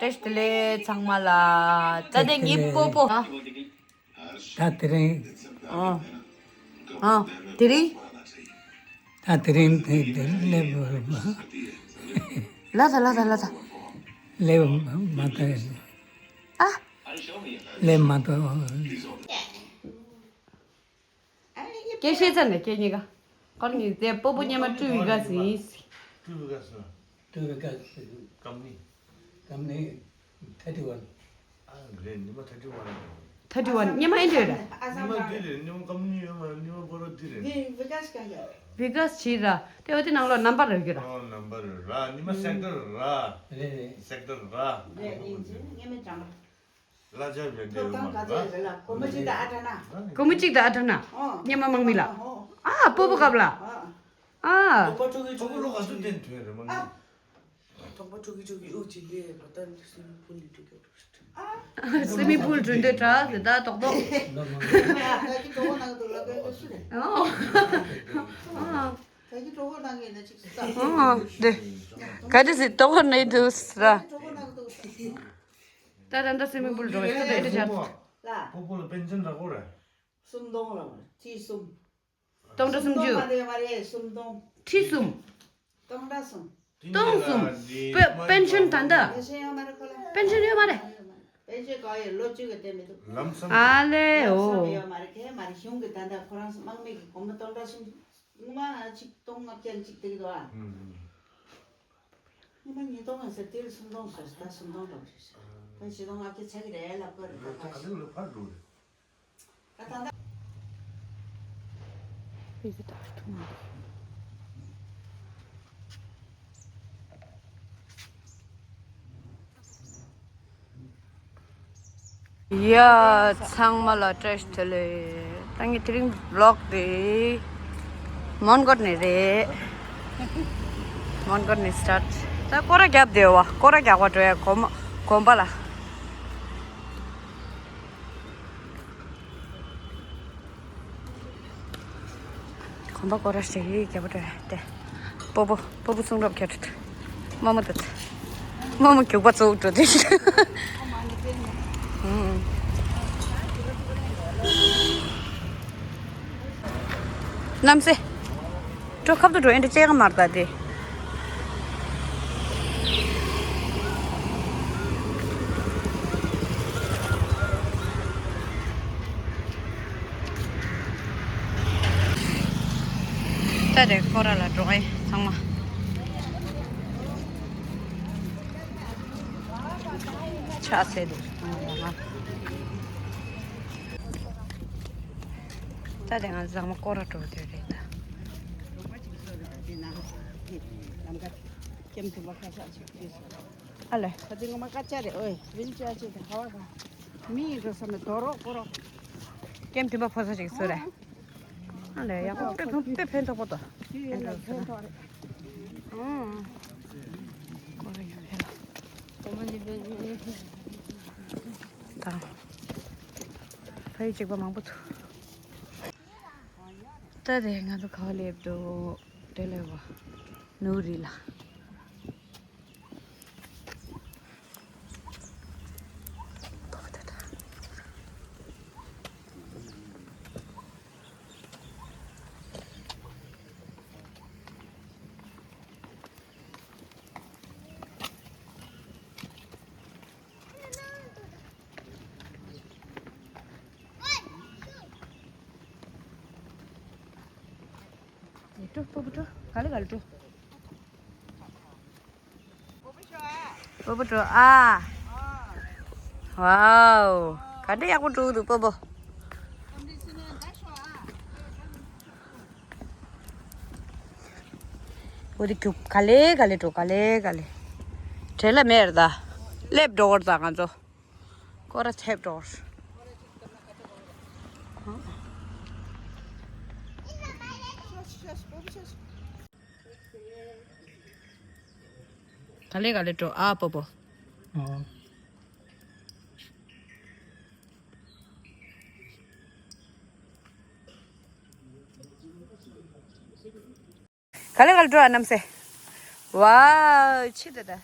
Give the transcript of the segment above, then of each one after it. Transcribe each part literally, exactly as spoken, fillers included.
བཀྲ་ཤིས་བདེ་ལེགས་ཚང་མ་ལ། ད་དེ་ངའི་སྤོ་སྤོ། ད་དེ་རིང་། ཨ། ཨ། དེ་རིང་། ད་དེ་རིང་དེ་དེ་སླེབས་མ། ལ་ད་ལ་ད་ལ་ད། སླེབས་མ་ཐུབ། ཨ། སླེབས་མ་ཐུབ། སྐད་བཤད་ཚར་ནས་སྐད་གཉིས་ཀ། ཁོ་གཉིས་དེ་སྤོ་བོ་སྙེ་མ་སྤྲུལ་བི་ག་ཟིན། སྤྲུལ་བི་ག་ཟིན། སྤྲུལ་བི་ག་ཟིན། ཀམ་ནི། ཀམ་ནི། ཐར་ཊི་ཝན། ཨ་རེད། ཉི་མ་ཐར་ཊི་ཝན། ཐར་ཊི་ཝན་སྙེ་མ་ཨེ་འདྲ་རེད། ཉི་མ་འདི་རེད། ཉི་མ་ཀམ་ནི་ཡོད་མ་རེད། ཉི་མ་པོ་རོ་འདི་རེད། བི་ག་ཟིན་ག་ཡ། བི་ག་ཟིན་ར། དེ་འོ་དེ་ནང་ལོགས་ནམ་པར་རེད་གི་ར། ཨ་ནམ་པར་ར། ཉི་མ་སེག་ཊར་ར། རེད་རེད། སེག་ཊར་ར། རེད། ཡིན་ཚེ་སྙེ་མ་ཅང་ར། གླ་ཆ་ཡོད་འདི་ཐོབ་ཐང་ག་ཚོད་རེད་ལ། སྒོར་མོ་གཅིག་དང་ཨ་ཁྲ་ན། སྒོར་མོ་གཅིག་དང་ཨ་ཁྲ་ན། ཨོ། སྙེ་མ་དམག་མི་ལ། ཨོ། ཨ་སྤོ་བོ་སྐབས་ལ། ཨ། ཨ། ཁོ་ལོ་ག་ཚོད་བསྟན་ཐོན་རེད་དམག་མི། ཨ། ཐོག་མ་ཁྲོ་གི་ཁྲོ་གི་ཨུ་ཅི་ལེ་རོ་ཏན་སི་མི་པུལ་ལི་འགྲོ་གི་འགྲོ་ཤི། ཨ། སི་མི་པུལ་འགྲོ་འདོད་གྲ་དེ་ད་ཏོག་ཏོག་ད་ཀི་གྲོགས་ནང་དུ་ལ་ཀ་ཀ་སུ་རེད། ཨོ། ཨ། ད་ཀི་གྲོགས་ནང་གི་ན་ཅིག་སུ་ད། ཨོ། དེ། ག་དེ་སི་ཏོག་ནས་དུ་སི་ར། ད་ད་ད་སི་མི་པུལ་འགྲོ་གི་ད་དེ་འདྲ་བྱ། ལ། སྤོ་བོ་ལ་པེན་ཤན་རག་གོ་རེད། སུམ་སྟོང་ལ་མ་རེད། ཁྲི་གསུམ། སྟོང་ཕྲག་སུམ་ཅུ། སུམ་སྟོང་མ་རེད་མ་རེད། སུམ་སྟོང་། ཁྲི་གསུམ། སྟོང་ཕྲག་གསུམ། སྟོང་གསུམ། པེ་པེན་ཤན་ད་ལྟ། པེན་ཤན་ཡོད་མ་རེད་ཁོ་ལ། པེན་ཤན་ཡོད་མ་རེད། པེན་ཤན་ག་ཡོད། ལོ་བཅུ་གི་སྟེང་མི་འདུག་ལམ་སང་། ཨ་ལེ་ལམ་སང་ཨོ། ཡོད་མ་རེད། གས་མ་རེད། གཞུང་གི་ད་ལྟ་ཁོ་རང་དམག་མི་གི་སྒོར་མོ་སྟོང་ཕྲག་གསུམ། སྔོན་མ་ཆིག་སྟོང་ལྔ་བརྒྱ་ཅིག་དེ་གི་འདུག་ཨ། ཨུམ། སྔོན་མ་ཉིས་སྟོང་ཡིན་ཟེར། དེ་ལ་སུམ་སྟོང་ཟེར། ད་སུམ་སྟོང་ལབ་རེད་ཟེར། ད་བཞི་སྟོང་ལྔ་བརྒྱ་ཆགས་ཀྱི་རེད་ལབ་ཀྱི་རེད། ད་ད་ག་ལེ་ལ་ཕར་འགྲོ་རེད། ཡ། ཚང་མ་ལ་བཀྲ་ཤིས་བདེ་ལེགས། ད་ངས་དེ་རིང་བི་ལོག་དེ་མོན་གྷོ་ནས་རེད། མོན་གྷོ་ནས་སི་ཊར་ཊི། ད་སྐོར་ར་རྒྱབ་བསྡད་པ། སྐོར་ར་རྒྱག་པ་འགྲོ་ཡ། དགོན་པ་དགོན་པ་ལ། གོམ་པ་སྐོར་ར་ཞིག་རྒྱབ་པ་འགྲོ་ཡ་དེ། སྤོ་བོ་སྤོ་བོ་གསུང་རབ་ཁྱེར་ཏེ། རྨོ་མོ་དེ། རྨོ་མོ་རྒྱུག་པ་ཚུགས་འགྲོ་དེ། ཨུམ། གནམ་སེ། འགྲོ། ཁབ་ཏུ་འགྲོ། ཨེ་འདྲ་ཅེ་ག་མར་ད་དེ། ད་རེ་ཁོ་ར་ལ་འགྲོ་ཨེ་ཚང་མ། ཆ་སེ་དེ། ད་དེ་ང་ཚང་མ་སྐོར་ར་འགྲོ་དེ་རེད་ད། ཨ་ལེ། ད་དེ་ངོ་མ་དཀར་ཆ་རེད། ཨོའི་ཝིལ་ཅེར་ཅིག་དང་ཧ་བ་ག་མི་ཡིན་འགྲོ་ས་མེད། དོ་རོག་པོ་རོག་ཀེམ་དུམ་པ་ཕོ་ས་ཅིག་བཟོས་རེད། ཨ་ལེ་ཡག་པོ་དཔེ་ཕན་ཕན་ཐོགས་པོ་ཏོ། ཨེ་འགྲོ་ས་ན། ཨང་། སྐོར་ར་ཡོད་ཧེ་ལ། དང་། ཕ་ཡུལ་གཅིག་པ་མང་པོ་འདུག་ད་དེ་ང་ཚོ་ག་པར་སླེབས་འདུག་དེ་སླེབས་པ། ནུབ་རི་ལ། འགྲོ། སྤོ་བོ་འགྲོ། ག་ལེ་ག་ལེ་འགྲོ། སྤོ་བོ་འགྲོ་ཨ། ཝའོ། ག་འདྲ་ཡག་པོ་འགྲོ་གི་འདུག་སྤོ་བོ། འོ་དེ་རྒྱུག་ག་ལེ་ག་ལེ་འགྲོ། ག་ལེ་ག་ལེ། བྲེལ་ལ་མེད་ར་ད། སླེབས་འགྲོ་གི་རེད་ད་ང་ཚོ། སྐོར་ར་ཐེབས་འགྲོ། ག་ལེ་ག་ལེ་འགྲོ་ཨ་སྤོ་བོ། ཨོ། ག་ལེ་ག་ལེ་འགྲོ་ཨ་གནམ་སེ། ཝའོ་ཆི་ད་ད།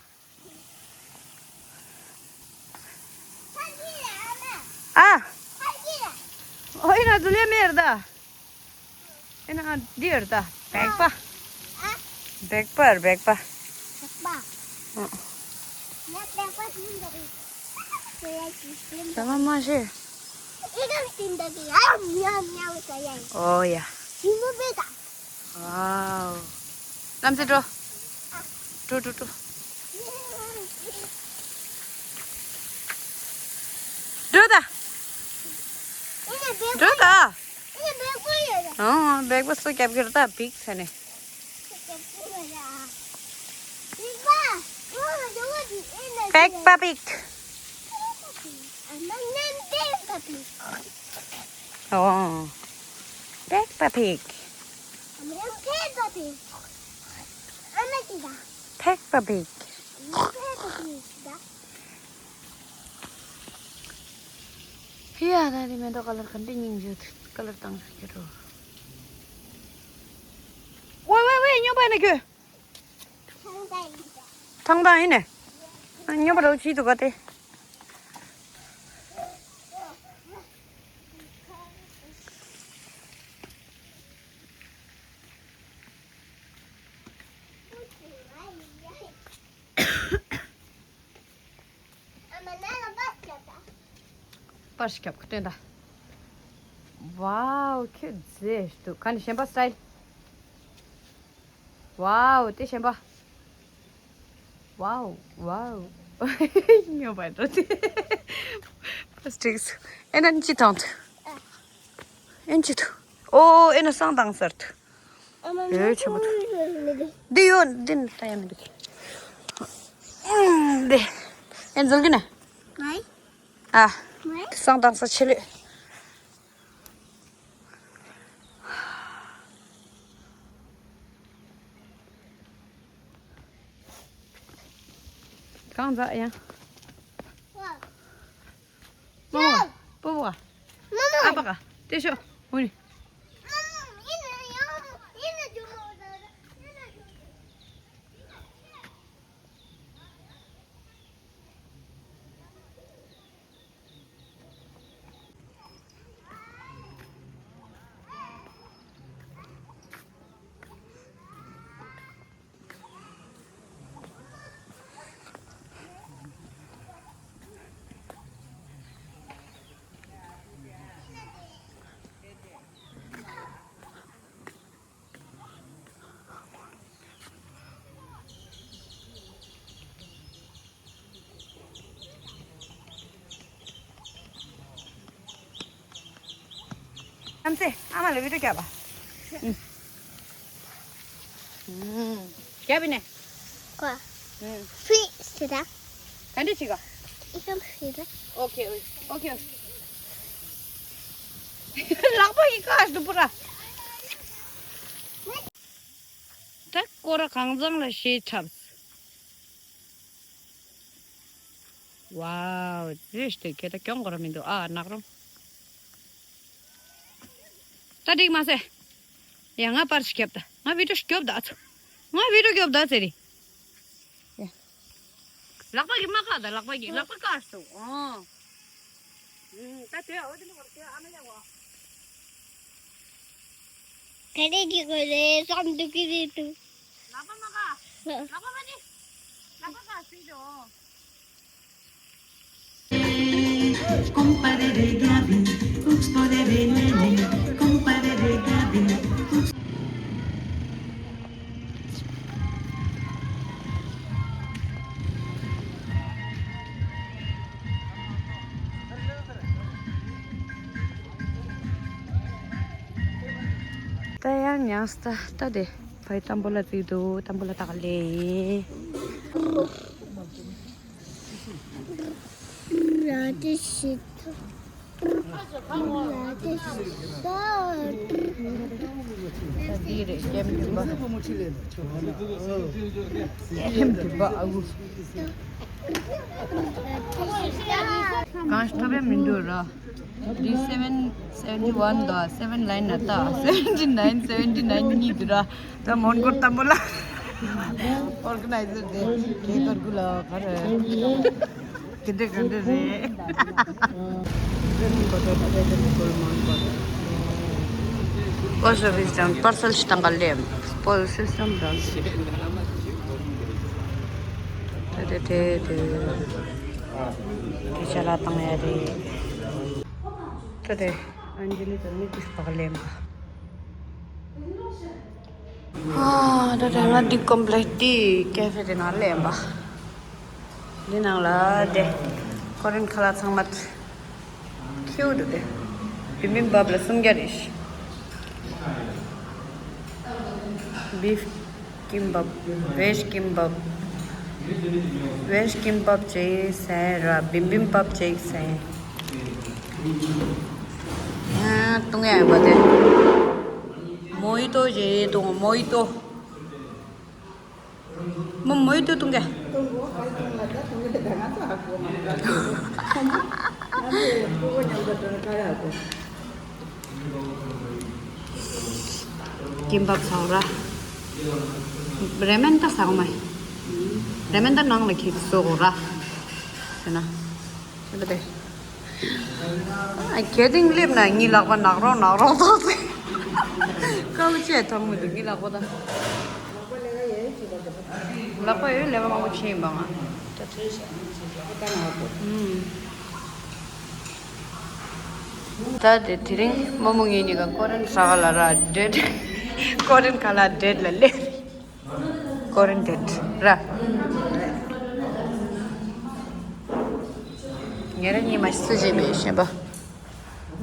ཨ། ཨོ་ཡིན་ན་ཛུ་ལེ་མེར་ད། ཨེ་ན་འདི་ཡོད་ད། སྦེག་པ། སྦེག་པ་རེད། སྦེག་པ། ཟ་མ་མ་ཤེས། ཨོ་ཡ། ཝའོ། རྣམ་སྲས་འགྲོ། འགྲོ་འགྲོ་འགྲོ། འགྲོ་ད། འགྲོ་ད། ཨང་། སྦེག་པ་སུ་རྒྱབ་ཀྱི་རེད་ད། པིག་ཟེར་ནས། པེག་པ་པིག། ཨོ། པེག་པ་པིག། པེག་པ་པིག། ཧི་ཡ། ད་དེ་མེ་ཏོག་ཀ་ལར་ག་འདྲ་སྙིང་རྗེ། ཀ་ལར་བཏང་ཟེར་གྱི་འགྲོ། ཝེ་ཝེ་ཝེ། སྨྱོན་པ་ཡིན་ན་ཁྱོད། ཐང་ཐང་ཡིན་ནས། སྨྱོན་པ་རོ་ཆི་འདུག་ག་དེ། པར་ཞིག་རྒྱབ་ཀྱི་སྟོན་ད། ཝའོ། ཁྱོད་མཛེས་འདུག་ག་ནི་གཞན་པ་སི་ཊལ། ཝའོ། དེ་གཞན་པ། ཝའོ། ཝའོ། སྨྱོན་པ་འགྲོ་དེ། པར་སི་ཊིག་སི། ཨེ་ན་ཅི་བཏང་ཐུ། ཨེ་ན་ཅི་ཐུ། ཨོ། ཨེ་ན་བསང་བཏང་ཟེར་ཐུ། ཨེ་ཆེན་པོ་ཐུ། འདི་ཡོད། འདི་ནི་ལྟ་ཡ་མི་འདུག་འདི། ཨེ་འཛུལ་གི་ན། ཨ། བསང་བཏང་ས་ཆེ་ལེ། གང་ཟ་ཡང་། མོ། པོ་པོ། ཨ་པ་ག་ཏེ་ཤོ། འུ་ནི། རྣམ་སྲས། ཨ་མ་ལ་བི་ཌིའོ་རྒྱབ་པ། ཨུ། ཨུ། རྒྱབ་ཡིན་ནས། ཀ། ཨུ། ཧྥི་ཟེར་ད། ག་འདྲ་བྱེད་ག་ཨི་ཀམ་ཧྥི་ད། ཨོ་ཁེ་ཨོ་ཁེ། ལག་པ་ཡི་ཀ་ཞིག་འདུག་པུ་ར། ད་སྐོར་ར་གང་ཚང་ལ་ཤེས་ཁྲབ། ཝའོ། རེ་ཞིག་དེ་ཁྱེད་ད་གྱོང་གོ་ར་མི་འདུག་ཨ་ནག་རོ། ད་འགྲིག་མ་སེ། ཡ་ང་པར་ཞིག་རྒྱབ་ད། ང་བི་ཌིའོ་ཞིག་རྒྱོབ་ད་ཨ་ཚོ། ང་བི་ཌིའོ་རྒྱོབ་ད་ཟེར་རི། ཡ། ལག་པ་གི་མ་བཀག་ད། ལག་པ་གི་ལག་པ་བཀག་སོང་། ཨོ། ད་དེ་འོ་དེ་ནི་བར་དེ་ཨ་མ་ཡ་བ། ག་རེ་གི་གོ་རེ་བསམ་འདུག་གི་རེད་འདུག་ལག་པ་མ་བཀག་ལག་པ་མ་ནི། ལག་པ་བཀག་སྲིད་དོ། Compadre Gaby, oops, podere nene, compadre Gaby, oops. ད་ཡང་ཉང་སྟ་ད་དེ་བའི་ཏམ་བུ་ལ་བརྩིགས་འདུག་ཏམ་བུ་ལ་བཏགས་ལེ། ར་ཏི་ཤི་ཐུ། ར་ཏི་ཤི་ཐུ། འདི་རེད། ཀེམ་དུ་བ། ཀེམ་དུ་བ་ཨ་ཝུ། གང་ཞིག་ཐོབ་ཡ་མི་འདུག་ར། འདི་seven seventy one དང་seven line ན་ལྟ། seventy nine seventy nine གཉིས་འདུག་ར། ད་མོན་གྷོ་ཏམ་བུ་ལ་ཨོར་ག་ནའི་ཛར་དེ་གེ་ཏོར་གུ་ལ་ག་རེ། ག་འདྲ་ག་འདྲ་རེད། Post office དང་པར་སལ་ཞིག་བཏང་ག་སླེབས། Post system དང་། དེ་དེ་དེ་དེ་དེ་ཅ་ལག་བཏང་ཡ་རེད། དེ་དེ་ཨན་ཇི་ལི་དང་མི་ཀུཤ་བཏང་ག་སླེབས། ཨ། ད་དེ་ང་འདི་ཀོམ་པ་ལེགས་ཏི་ཀེ་ཧྥེ་དེ་ནང་སླེབས་པ། འདི་ནང་ལ་དེ་ཀོ་རེན་ཁ་ལག་ཚང་མ་ཁེའུ་འདུག་དེ། བི་བིམ་བབ་ལ་སུམ་བརྒྱ་རེད། བིཕ་ཀིམ་བབ། ཝེཇ་ཀིམ་བབ། ཝེཇ་ཀིམ་བབ་ཅིག་ཟེར་ར། བིམ་བིམ་བབ་ཅིག་ཟེར། ཨ། བཏུང་ཡ་ཡོད་པ་དེ། མོ་ཡི་ཏོ་ཞིག་བཏུང་། མོ་ཡི་ཏོ། མོ་མོ་ཡི་ཏོ་བཏུང་ག་ཀིམ་བབ་ཟ་ར། རེ་མན་ད་ཟ་གོ་མ། རེ་མན་ད་ནང་ལ་ཁྱེར་བཟོ་དགོས་ར། ཟེར་ན། ཨ། གལ་ཏེ་སླེབས་ན་ངའི་ལག་པ་ནག་རོག་ནག་རོག་ཐོག་ཚེ། དཀའ་བ་སྤྱད་ཐོག་མི་འདུག་ངའི་ལག་པ་ད། ལག་པ་ཡོད། ལས་ཀ་མང་པོ་བྱས་ཡིན་པ་ང་། ད་དེ་དེ་རིང་རྨོ་མོ་ངེད་གཉིས་ཀ་ཀོ་རེན་ཟ་ག་ལ་ར་ཌེ་ཊི། ཀོ་རེན་ཁ་ལག་ཌེ་ཊི་ལ་སླེབས། ཀོ་རེན་ཌེ་ཊི་ར། ངེད་རང་གཉིས་མ་གཞི་སུ་ཞིག་མེད་ཤེས་པ།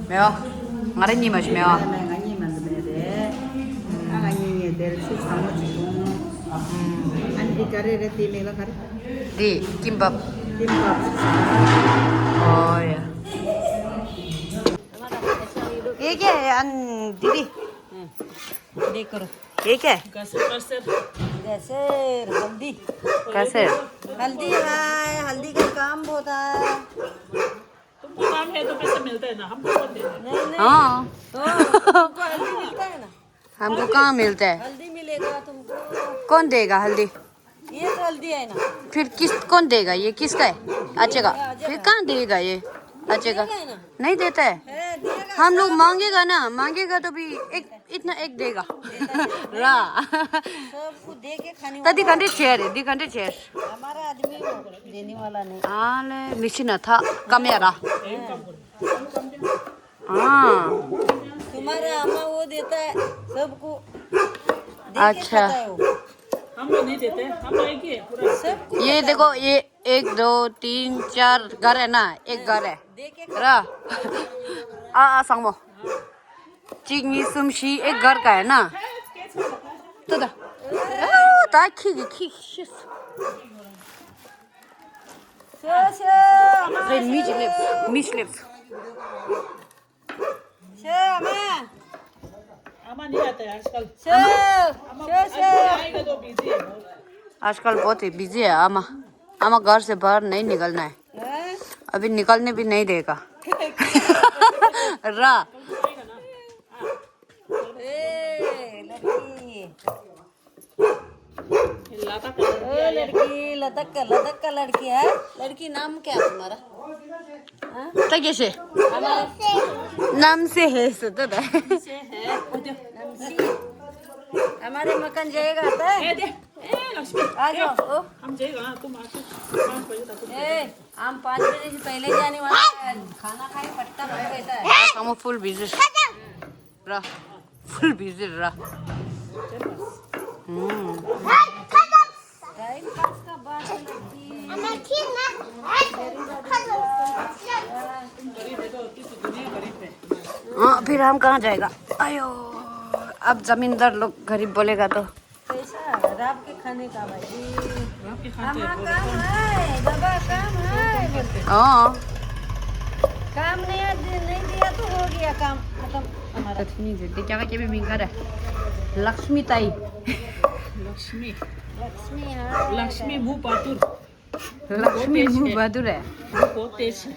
མེད་པ། ང་རང་གཉིས་མ་གཞི་མེད་པ། ང་གཉིས་མ་གཞི་མེད་རེད། ང་ང་གཉིས་ངེད་དེར་ཆུ་ཚང་མ་ཅིག་བྱུང་། ཨ་ནི་འདི་ག་རེ་རེད། དེའི་མིང་ལ་ག་རེ། འདི་ཀིམ་བབ། ཀིམ་བབ། ཨོ་ཡ། ये क्या है? अन-, दीदी। देखो। ये क्या है? गाजर, गाजर। गाजर, हल्दी। गाजर। हल्दी है, हल्दी का काम बहुत है। तुमको काम है तो पैसे मिलते हैं ना, हमको कौन देगा? नहीं, नहीं। हाँ। तो तुमको हल्दी मिलता है ना? हमको कहाँ मिलता है? हल्दी मिलेगा तुमको। कौन देगा हल्दी? ये तो हल्दी है ना। फिर किस, कौन देगा? ये किसका है? अजय का। अजय फिर का। कहाँ देगा ये? अजय का। देगा ना। नहीं देता है। है, देगा। हम लोग मांगेगा ना, मांगेगा तो भी एक, इतना एक देगा। देता है। रा। सबको दे के खाने वाला। तदी कंडे चेयर है, दी कंडे चेयर। हमारा आदमी वो देने वाला नहीं। आले मिसिना था, कम यारा। हाँ। हाँ। तुम्हारा अम्मा वो देता है सबको, दे के अच्छा। खाता है वो। हम लोग नहीं देते, हम लोग एक ही है पूरा। सबको ये पता है। देखो, ये एक, दो, तीन, चार घर है ना, एक घर है। दे के र। आ, आ, संगमो। चिक, नि, सुम, शी, एक घर का है ना। तो दा। ओ, ता, खी, खी, खी, शिस। ཤོད་ཤོད། ཨ་མ་ཧེ། མི་ཅིག་སླེབས། མི་ཞིག་སླེབས། ཤོད་ཨ་མ། अम्मा नहीं आता है आजकल। ཤོད་ཤོད་ཤོད། आजकल बहुत ही बिजी है अम्मा। अम्मा घर से बाहर नहीं निकलना है। हैं? अभी निकलने भी नहीं देगा। रा। ए लड़की। ओ लड़की, लद्दाख का, लद्दाख का लड़की है। लड़की नाम क्या है तुम्हारा? हाँ? त के से? हमारे नाम से है सुतो दा। से है। नाम से। हमारे मकान जाएगा आता है? ए, दे। ए, लक्ष्मी। आ जाओ। ए, ओ। हम जाएगा, हाँ, तुम आके पाँच बजे तक तुम ए, हम पाँच बजे से पहले जाने वाला है। खाना खाए, पट्टा बंद रहता है। Some of full busy. र। Full busy र। हम्म। टाइम पास का बात है लड़की। हाँ, फिर हम कहाँ जाएगा? आयो, अब जमींदार लोग गरीब बोलेगा तो। पैसा रात के खाने का भाई। रात के खाते हैं, अम्मा बोलो काम तो। है, बाबा काम है। हाँ। काम नहीं, नहीं दिया तो हो गया काम खत्म हमारा। लक्ष्मी जी, क्या क्या भी मिंगा रहा है? लक्ष्मी ताई। लक्ष्मी। लक्ष्मी, हाँ। लक्ष्मी मुंह बहादुर। लक्ष्मी मुंह बहादुर है। बहुत तेज है।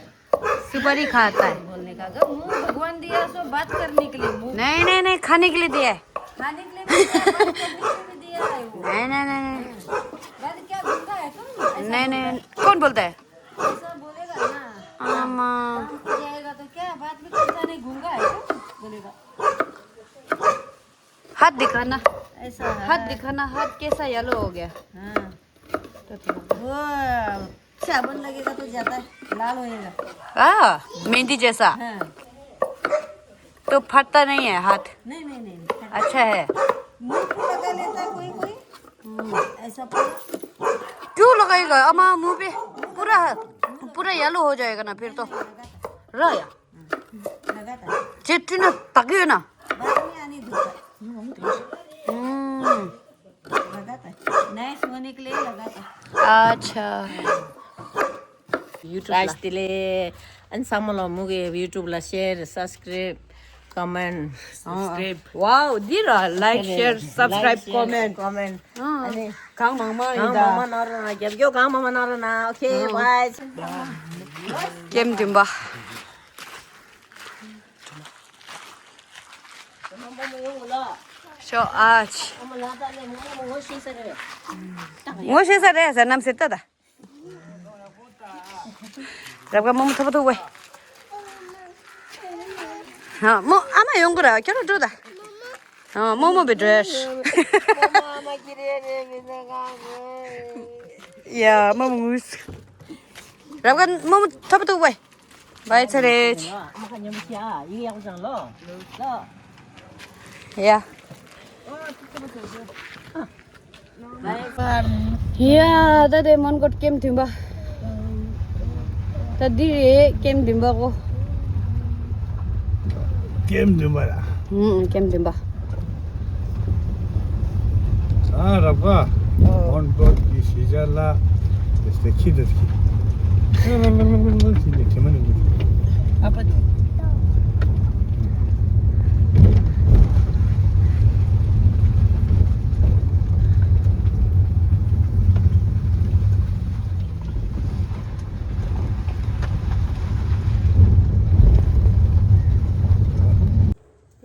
सुपारी खाता है। बोलने का, अगर मुंह भगवान दिया सो बात करने के लिए मुंह। नहीं, नहीं, नहीं, खाने के लिए दिया है। खाने के लिए भी दिया है, बात करने के लिए भी दिया है वो। नहीं, नहीं, नहीं, नहीं। बात क्या बोलता है तुम? ऐसा नहीं, बोलता नहीं, है। कौन बोलता है? ऐसा बोले दिखाना। ऐसा है। हाथ दिखाना, हाथ कैसा येलो हो गया। हाँ। तो थोड़ा। वो साबुन लगेगा तो ज्यादा लाल होएगा। हाँ, मेहंदी जैसा। हाँ। तो फटता नहीं है हाथ? नहीं, नहीं, नहीं, नहीं। अच्छा है। मुंह पे लगा लेता है कोई कोई। हम्म। ऐसा पूरा। क्यों लगाएगा अम्मा मुंह पे? पूरा, पूरा येलो हो जाएगा ना फिर तो। रह या। लगाता है। चेट्टी ना तकियो ना। बाद में आने दूंगा। हम्म। लगाता है। नाइस होने के लिए लगाता है। अच्छा। YouTube ला। Guys, དེ་ལས་ཨན་ཚང་མ་ལ་མུ་གེ་YouTube ལ་ཤེར་སབ་སི་ཀ་རེབ་ཀོ་མེན་ཊི། ཨ། སབ་སི་ཀ་རེབ། ཝའོ། འདི་ར་ལའིཀ་ཤེར་སབ་སི་ཀ་རེབ་ཀོ་མེན་ཊི། ཀོ་མེན་ཊི། ཨ། ཨ་ནི་གང་མང་མང་ཡིན་ད། གང་མང་མང་གནང་རོགས་གནང་། རྒྱབ་སྐྱོར་གང་མང་མང་གནང་རོགས་གནང་། ཨོ་ཁེ། ཨ། ཝའི། ཀེམ་བདུན་པ། ཤོ་ཨ་ཆི། ངོ་ཤེས་ས་རེད་ཟེར་ནམ་ཟེར་ལྟ་ད། རབ་དགའ་རྨོ་མོ་ཐོབ་པ་ཐུག་པས། ཧ་མོ་ཨ་མ་ཡོང་གི་ར་ཁྱོད་རང་འགྲོ་ད། ཧ་རྨོ་མོ་བི་འགྲོ་ཡ། ཡ་རྨོ་མོ་ངུས། རབ་དགའ་རྨོ་མོ་ཐོབ་པ་ཐུག་པས། བའི་ཚེ་རེད། ཡ། ཡ་ད་དེ་མོན་གྷོ་ཀེམ་བདུན་པ། ད་འདི་རེད་ཀེམ་བདུན་པ་གོ། ཀེམ་བདུན་པ་ལ། ཨུམ། ཀེམ་བདུན་པ། ཨ་རབ་དགའ། ཨོ། མོན་གྷོ་གི་གཞིས་ཆགས་ལ་དེ་སྟེ་ཁྱི་དེ་ཁྱི། ཨ་ལ་ལ་ལ་ལ་ལ་ཁྱི་ནི་ཁྱི་མ་ནི་ཁྱི། ཨ་ཕ་དེ། དེ་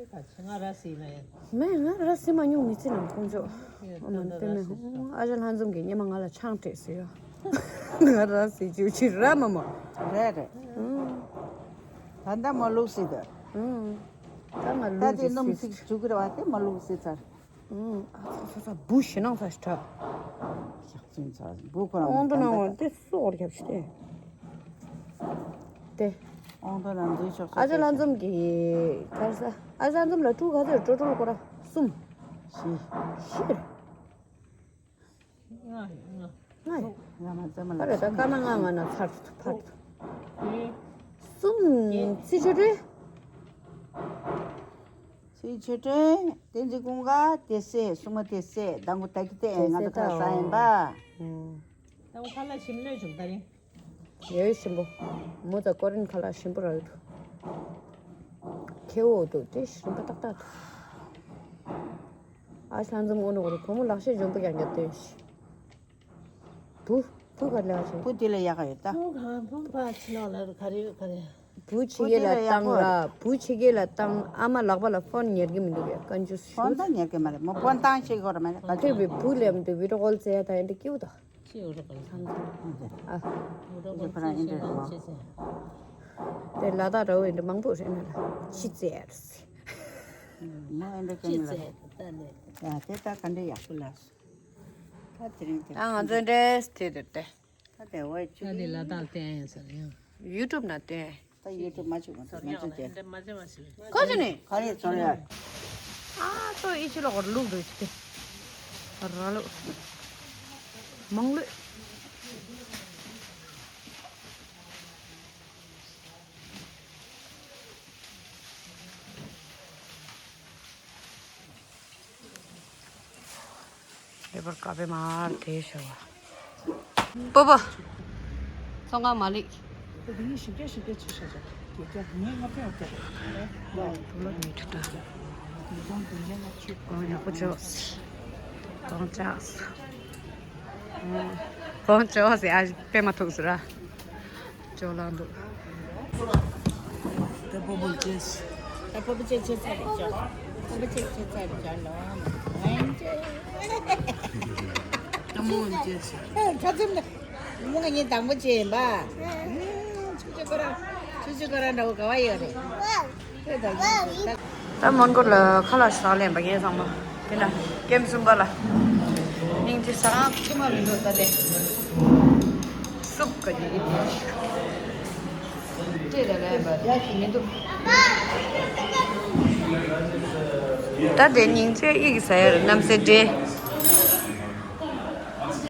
ག་ང་ར་སི་ན་ཡང་། མེད། ང་ར་སི་མ་མྱོང་མི་ཚེ་ནང་ཁོང་ཚོ། ཡོད། ཨ་མ་ད་ལྟ་ཏེ་མེ་ར་སི་ཧོ། ཨ་ཅག་ལྷ་འཛོམས་ཀྱིས་སྙེ་མ་ང་ལ་ཆང་སྤྲད་ཟེར་ཡ། ང་ར་སི་ཅུ་ཅི་ར་མ་མ། རེད་རེད། ཨང་། ད་ལྟ་མ་ལུག་སི་ད། ཨང་། ད་ང་ད་ལུག་དེ་ཅི་སྣུམ་སི་ཚིག་བྱུག་གི་རེད་བ། དེ་མ་ལུག་སི་ཚར། ཨང་། ཨ་ཚ་ཚ་ཚ། བུ་ཞེ་ནང་ཚ་ཞིག་གྲགས། ཞག་ཚུན་ཚ་བུ་ཁོ་རང་ཨོང་དུ་ནང་བ་དེ་སོག་རྒྱབ་ཤི་སྟེ། དེ། ཨོང་དུ་ནང་འཛུལ་ཆོག་ཆོག་ཨ་ཅག་ལྷ་འཛོམས་ཀྱི་གར་ས། ཨ་ཅག་ལྷ་འཛོམས་ལ་ཕྲུ་གུ་ག་ཚོད་འགྲོ་འགྲོ་ལ་སྐོར་ར་གསུམ། བཞི། བཞི་རེད། ལྔ་ཡོད་ལྔ། ལྔ་ཡོད། ང་མ་ཚད་མ་ལ་རེད་ད། སྐར་མ་ལྔ་ང་ན་ཚར་ཐུབ་ཕར་ཐུབ། གསུམ། ཚེ་ཆོས་སྒྲོན། ཚེ་ཆོས་སྒྲོན། བསྟན་འཛིན་ཀུན་དགའ། དེ་སྲས་སྲུང་མ་དེ་སྲས། ཟླ་མགོ་ད་གི་ཏེ་ང་ཚོ་ཁ་ལག་ཟ་ཡིན་པ། ཟླ་མགོ་ཁ་ལག་ཞིམ་ལོས་བྱུང་ད་རིང་། ཡོད་ཞིམ་པོ། མོ་ཚ་ཀོ་རིན་ཁ་ལག་ཞིམ་པོ་རག་ཡོད་འདུག་ཁེ་འོ་འདུག་དེ་ཞིམ་པོ་ཏག་ཏག་འདུག་ཨ་ལྷ་འཛོམས་དངོས་གནས་ཁོ་རང་བུ་མོ་ལག་ཤེས་འཇོན་པོ་ཡང་རྒྱབ་སྟོན་ཞིག་བུ། བུ་ག་ལ་བྱེད། བུ་དེ་ལ་ཡག་ག་ཡོད་ད། བུ་ག་བུ་ཕ་ཕྱི་ལོགས་ལ་ག་རེ་ཡོད་ག་རེ། བུ་ཕྱི་རྒྱལ་ལ་བཏང་ར། བུ་ཕྱི་རྒྱལ་ལ་བཏང་། ཨ་མ་ལག་པ་ལ་ཕོན་ཉར་གི་མི་འདུག་གས། བཀའ་འགྱུར་ཞུ། ཕོན་ད་ཉར་གི་མ་རེད་མོ། ཕོན་བཏང་ཤེས་གོ་ར་མ་རེད་ག་ཚོད། དེ་བི་བུ་ལེམ་དུ་བི་ཌི་ཡོ་ཀོལ་བྱས་ད་ཡིན་དུ་སྐྱིད་པོ་ད། ཅི་འུ་ར་ག་ལ་ཚང་ཚང་། ཨ། འུ་ར་ག་ལ་ཚང་ཚང་ཚང་ཚང་། དེ་ལ་དྭགས་འདྲ་བོ་ཡིན་དུ་མང་པོ་རེད་ན་ལ་ཅི་བྱས་ར་སི། མོ་ཨེ་འདྲ་ཅི་ཅན་ལ། བྱས་ད་ལེ། ཡ་དེ་ད་ག་འདྲ་ཡག་པོ་ལ། ད་དེ་རིང་དེ། ད་ང་ཚོའི་འདྲེས་དེ་དེ་དེ། ད་དེ་འོ་ཅི། ད་དེ་ལ་དྭགས་བསྟན་ཡིན་ཟེར་ཡང་། ཡུ་ཊུབ་ན་བསྟན། ད་ཡུ་ཊུབ་མ་བྱུང་ང་ཚོ་ང་ཚོ་དེ། ཀོ་ཅི་ནི། ག་རེ་ཚོར་ཡ། ཨ་ཙོ་ཨི་ཅི་ལོ་གོར་ལུག་རུ་ཅི་ཏེ། ར་ལུག་མང་ལུག་ལེ་བར་ཀ་པེ་མར་དེ་ཤ་བ། པོ་པོ། ཚོང་ཁང་མ་ལིག་གོང་ཡག་པོ་ཅོག་གོང་ཅག་གོང་ཅོག་ཟེར་ཨ་པེ་མ་ཐུག་ཟེར་ར། ཅོ་ལང་འདུག་ད་པོ་པོ་ཅེས། ད་པོ་པོ་ཅེས་ཅེས་ཚར་རེད་ཅོ། པོ་པོ་ཅེས་ཅེས་ཚར་རེད་ཅོ་ལོ། ད་མོ་ཅེས། ཁ་ཚུམ་ད། མོ་ང་གཉིས་དང་པོ་ཅེས་ཡིན་པ། ཆུ་ཆུ་ཁོ་རང་། ཆུ་ཆུ་ཁོ་རང་འདྲ་བོ་ག་བ་ཡོད་རེད། ཁོས་དང་པོ་ཅེས་ད། ད་མོན་གྷོ་ལ་ཁ་ལག་ཟ་ལེན་པ་ངས་ཚང་མ། དེ་ན་ཀེམ་གསུམ་པ་ལ། སྙིང་རྗེ། ཟ་ཁང་ཁྱིམ་མ་མི་འདུག་ད་དེ། སུབ་ག་ཡི་གི་དེ། ལ་ལ་ཡ་ཞིག་མི་འདུག་ད་དེ་སྙིང་རྗེ་ཡི་གི་ཟ་ཡ་རེད། གནམ་སའི་འདྲེ།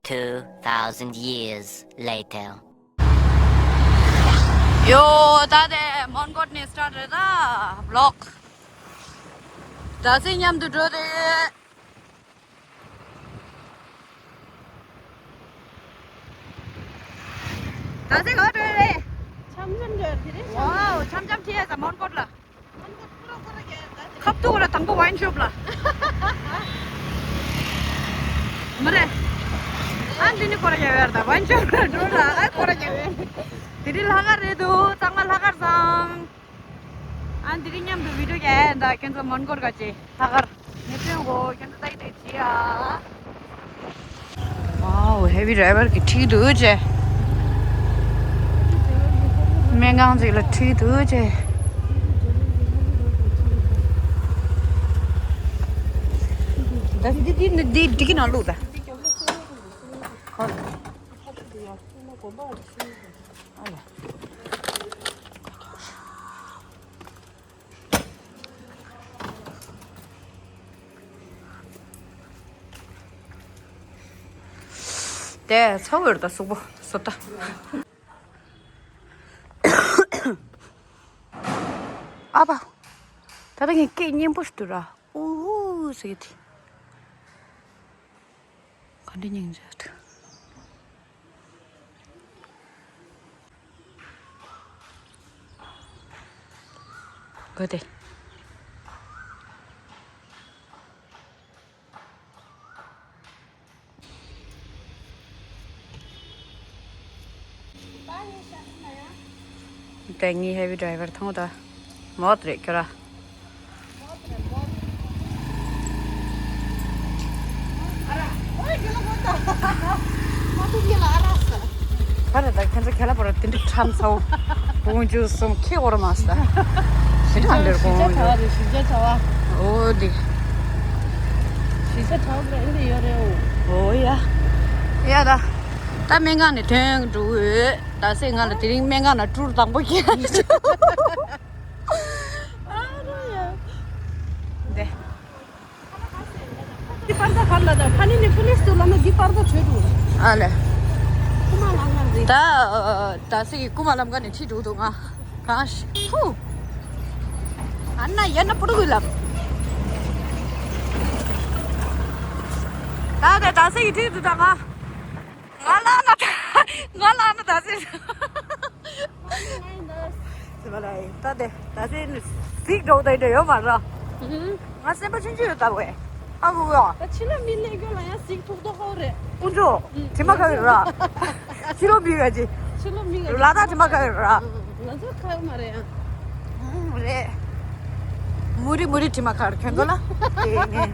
Two thousand years later. ཡོ། ད་དེ་མོན་གྷོ་ནས་སི་ཊར་ཊི་རེད་ད། བི་ལོག་ད་སེ་མཉམ་དུ་འགྲོ་རེད། ད་སེ་ག་འགྲོ་རེད། འཆམ་འཆམ་འགྲོ་དེ་རེད། ཝའོ། འཆམ་འཆམ་ཁྲིད་ཡ་ད་མོན་གྷོ་ལ། ཁབ་ཏུ་ཁོ་ར་དང་པོ་ཝའིན་ཤོབ་ལ། མ་རེད། ཨ་འདི་ནི་ཁོ་ར་ཡ་ཡར་ད་ཝའིན་ཤོབ་ལ་འགྲོ་ལ། ཨ་ཁོ་ར་ཡ་ཡར། དེ་རིང་ལྷག་དཀར་རེད་འདུག་ཚང་མ་ལྷག་དཀར་བཟང་། ཨ་འདི་རིང་མཉམ་དུ་བི་ཌིའོ་རྒྱག་ཡ་ད་ཁྱེད་ཚོ་མོན་གྷོར་ག་ཅེ་ལྷག་དཀར། ངས་སྟོན་གོ་ཁྱེད་ཚོ་ལྟ་ཡི་ལྟ་ཡི་བྱེད་ཨ། ཝའོ། ཧེ་བི་ཌ་རའི་བར་གྱིས་ཁྲིད་འདུག་ཅེ། སྨན་ཁང་ཅིག་ལ་ཁྲིད་འདུག་ཅེ། ད་འདི་འདི་འདི་འདི་གི་ནང་བླུགས་ད། ཁོ། ཨ་ལ། དེ་ཚ་བོར་ད་གཟུགས་པོ་བཟོ་ལྟ། ཨ་ཕ། ད་ལྟ་ངས་སྐད་སྙན་པོ་ཞིག་འདུག་ར། ཨུ་ཧུ་ཟེར་གི་དེ། ག་འདྲ་སྙིང་རྗེ་འདུག་གོ་དེ། ད་ངའི་ཧེ་བི་ཌ་རའི་བར་མཐོང་ད། མོད་རེད་ཁྱོད་ར། ག་རེ་ད་ཁྱེད་ཚོ་ཁྱེད་ལ་པོ་ར་དེ་འདྲ་ཁྲམ་ཚའོ། དགོང་ཇུ་གསུམ་ཁྱེད་འོར་མ་སྟ། ཞི་ཁྲམ་འདིར་དགོང་ཇུ། ཞི་ཇ་ཚ་བ། ཨོ་དེ། ཞི་ཇ་ཚ་བ་རེད་འདི་ཡོད་རེད་འོ། ཨོ་ཡ། ཡ་ད། ད་སྨན་ཁང་ནས་ཐོན་འགྲོ་འོས། ད་སེ་ང་ལ་དེ་རིང་སྨན་ཁང་ལ་ཀྲུར་དང་པོ་ཁྱེད། འདི། འདི་པར་ད་གར་ལ་ད་ཕ་ནི་ནི་ཕུ་ལིས་ཏུ་ལ་ན་འདི་པར་ད་བྲོས་འགྲོ། ཨ་ལེ། ཀུ་མ་ལམ་ཁ་རེད། ད་ད་སེ་གི་ཀུ་མ་ལམ་ཁ་ནས་ཁྲིད་འགྲོ་འདུག་ང་། གང་ཤི་ཧུ། ཨ་ན་ཡ་ན་པུ་རུ་གུ་ལབ། ད་ད་ད་སེ་གི་ཁྲིད་འདུག་ད་ང་། ང་ལ་ན་ད་ང་ལ་ན་ད་སེ། སེ་བ་ལ་ཡི་ད་དེ་ད་སེ་ནི་གཟིགས་འགྲོ་ད་ཡི་འདྲ་ཡོད་མ་ར། ང་སེམས་པ་ཆུང་ཆུང་ཡོད་ད་བས། ཨ་ཁུ་ཡོ། ད་ཕྱི་ལ་མི་ལས་རྒྱུ་ལ་ཡང་གཟིགས་ཐུག་ཐོག་ཧོ་རེད། ཀུན་སྤྱོད་དྲི་མ་ཁ་ཡོད་ར། ཕྱི་ལོ་མི་ག་ཅི། ཕྱི་ལོ་མི་ག་ཅི། ལ་དྭགས་དྲི་མ་ཁ་ཡོད་ར། ང་ཚོ་ཁ་ཡོད་མ་རེད་ཡང་། རེད། མུ་རི་མུ་རི་དྲི་མ་ཁ་ར་ཁྱོད་ཚོ་ལ། དེ་ནས།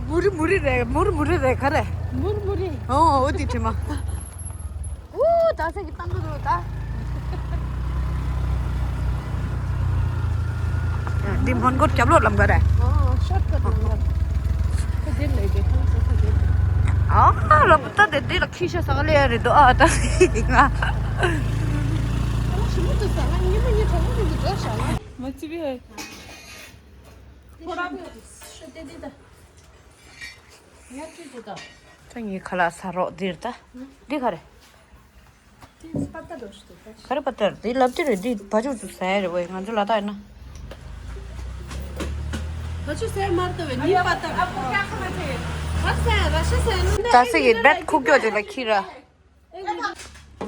མུ་རི་མུ་རི་རེད། མུ་རི་མུ་རི་རེད་ག་རེ། མུ་རི་མུ་རི། ཨོ་ཨོ་དེ་དྲི་མ། ཨུ། ད་སེ་གི་བཏང་གི་འདུག་ད། འདི་མོན་གྷོ་རྒྱབ་ལོགས་ལམ་ཁ་རེད། ཨོ་ཤོར་ཀ་ཊི་ལམ་ཁ། ཁ་འདིར་ལས་དེ་ཁང་ཚོ་ཁ་འདིར། ཨ་ལོ་ད་དེ་འདི་ལ་ཁྱི་ཤ་ཟ་ག་ལས་ཡ་རེད་འདུག་ཨ་ད་ང་། ཨ་ལ་ཞི་མོ་དུ་ཟ་ང་ཉི་མ་ཉི་གྲོགས་མོ་དུ་འགྲོ་ཤ་ང་། མ་ཙི་བི་ཧེ། ཁོ་རང་ཤོ་དེ་འདི་ད། ད་ངའི་ཁ་ལག་ཟ་རོགས་འདིར་ད། འདི་ག་རེ། ག་རེ་པ་ཏར་འདི་ལབ་ཏི་རེད། འདི་བ་ཕྱུགས་ཚོ་ཟ་ཡ་རེད་ཝེ། ང་ཚོ་ལ་ད་ཡིན་ན། བ་ཕྱུགས་ཟ་ཡ་མ་རེད་ད་ཝེ། ནི་པ་ཏར། ད་སེ་ར་ཤ་ཟ་ཡ་ནི་ད་སེ་གི་བེད་ཁུག་ཀྱོག་དེ་ལ་ཁྱི་ར།